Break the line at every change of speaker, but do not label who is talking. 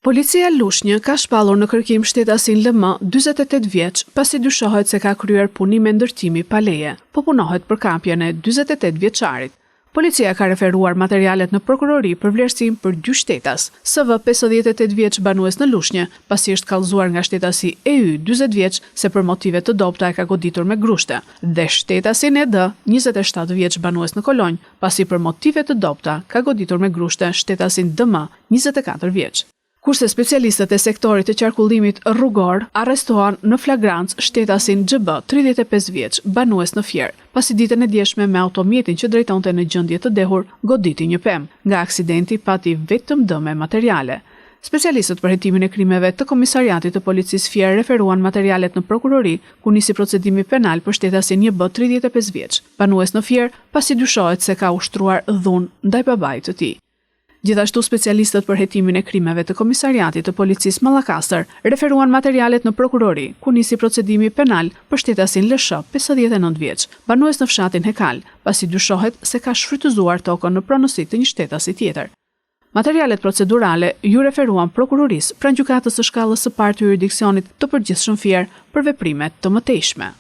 Policia Lushnjë ka shpallur në kërkim shtetasin LM, 48 vjeç, pasi dyshohet se ka kryer punime ndërtimi pa leje. Po punohet për kapjen e 48 vjeçarit. Policia ka referuar materialet në prokurori për vlerësim për dy shtetas, SV, 58 vjeç, banues në Lushnjë, pasi është kallëzuar nga shtetasi EY, 40 vjeç, se për motive të dobëta e ka goditur me grushte, dhe shtetasin ED, 27 vjeç, banues në Kolonjë, pasi për motive të dobëta ka goditur me grushte shtetasin DM, 24 vjeç. Kurse specialistët e sektorit të qarkullimit rrugor arrestuan në flagrancë shtetasin XB, 35 vjeç, banues në Fier, pasi ditën e djeshme me automjetin që drejtonte në gjendje të dehur goditi një pemë. Nga aksidenti pati vetëm dëme materiale. Specialistët për hetimin e krimeve të Komisariatit të Policisë Fier referuan materialet në prokurori, ku nisi procedimi penal për shtetasin JB, 35 vjeç, banues në Fier, pasi dyshohet se ka ushtruar dhunë ndaj babait të tij. Gjithashtu specialistët për hetimin e krimeve të Komisariatit të Policisë Mallakastër referuan materialet në prokurori, ku nisi procedimi penal për shtetasin LSH, 59 vjeç, banues në fshatin Hekal, pasi dyshohet se ka shfrytëzuar tokën në pronësi të një shtetasi tjetër. Materialet procedurale iu referuan prokurorisë pranë Gjykatës së Shkallës së Parë të Juridiksionit të Përgjithshëm Fier për veprime të mëtejshme.